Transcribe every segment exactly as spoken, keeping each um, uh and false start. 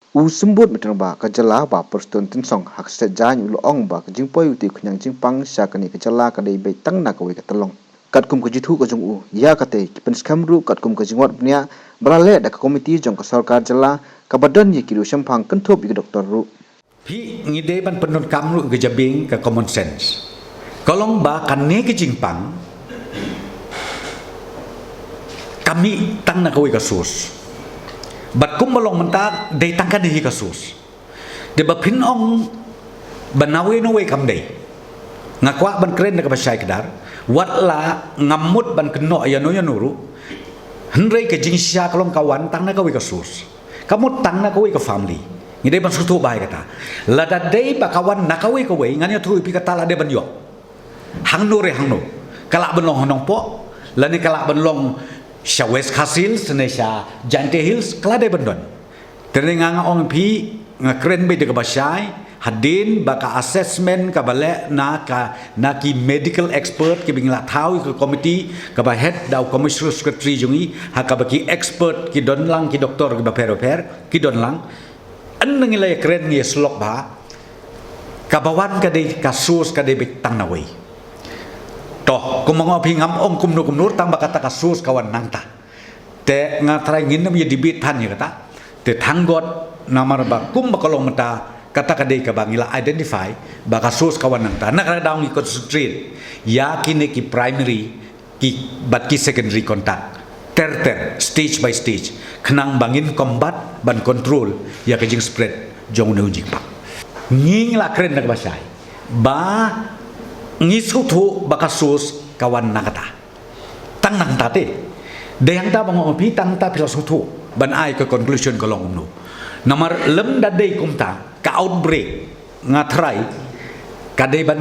U Symbud Mrwmbah ka jylla Bah Prestone Tynsong ha ka stet jaiñ u la ong ba ka jingpoi u tei u khñiang jingpang sha kane ka jylla ka dei beit tang na kawei ka tyllong. Katkum ka jingthoh ka jong u, ïa kata ki pynskhem ruh katkum ka jingwad bniah ba la leh da ka komiti jong ka sorkar jylla kaba don ïa ki riew shemphang kynthup ïa ki doktor ruh. Phi ngi dei ban pyndonkam ruh ka jabieng ka common sense. Ka long ba kane ka jingpang ka mih tang na kawei ka source. Bad kumba long mynta dei tang kane hi ka source. Te ba phin ong ba nawei nawei kam dei. Nga kwah ban kren da kaba shai kdar. Wat la ngam mut ban kynnoh ïano ïano ruh. Hynrei ka jingshisha ka long ka wan tang na kawei ka source. Ka mut tang na kawei ka family. Ngi dei ban sngewthuh bha ïa kata. Lada dei ba ka wan na kawei kawei, ngan ïathuh ïa phi kata la dei ban ïoh. Hangno re hangno. Ka lah ban long ha Nongpoh, lane ka lah ban long sha West Khasi Hills, ne sha Jaintia Hills, ka la dei ban don. Te nga nga ong phi, nga kren beit da kaba shai, hadien ba ka assessment kaba leh na ka, na ki medical expert kiba ngi la thaw ïa ka committee kaba head da u commissioner secretary jong ngi, ha kaba ki expert ki don lang, ki doktor kiba pher pher ki don lang. Ynda ngi la ïakren ngi ïasyllok bha, kaba wan ka dei ka source ka dei beit tang nawei. To, kumba nga ong phi ngam ong kumno kumno tang ba kata ka source ka wan nangta. Te nga trai ngin ym ïa debate than ïa kata. Te thank God namar ba kumba ka long mynta kata ka dei kaba ngi la identify ba ka source ka wan nangta. Na kata ka daw ngi concentrate ïa kine ki primary, ki, bad ki secondary contact. Ter ter, stage by stage. Khnang ba ngin combat ban control ïa ka jingspread jong une u jingpang. Ngi ngi la kren da kaba shai ba ngi sngewthuh ba ka source ka wan na kata. Tang nangta te. Dei hangta ba nga ong phi tang ta phi la sngewthuh ban ai ka conclusion ka long kumno. Namar lymda dei kumta ka outbreak nga trai ka dei ban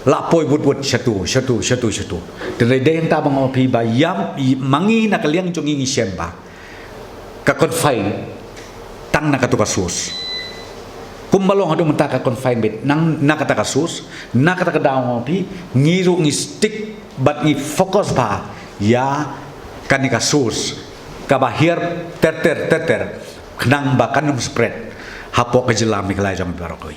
la poi wut wut shatu, shatu, shatu, shatu. Te dei hangta ba nga ong phi ba ïam, i, ma ngi na ka liang jong ngi ngi shem ba ka confine tang na katu ka source. Kumba long haduh mynta ka confine beit nang na kata ka source, na kata ka daw nga ong phi, ngi ruh ngi stick bad ngi focus bha ïa kane ka source kaba hiar ter ter ter ter khnang ba kan ym spread hapoh ka jylla Meghalaya jong ngi baroh kawei.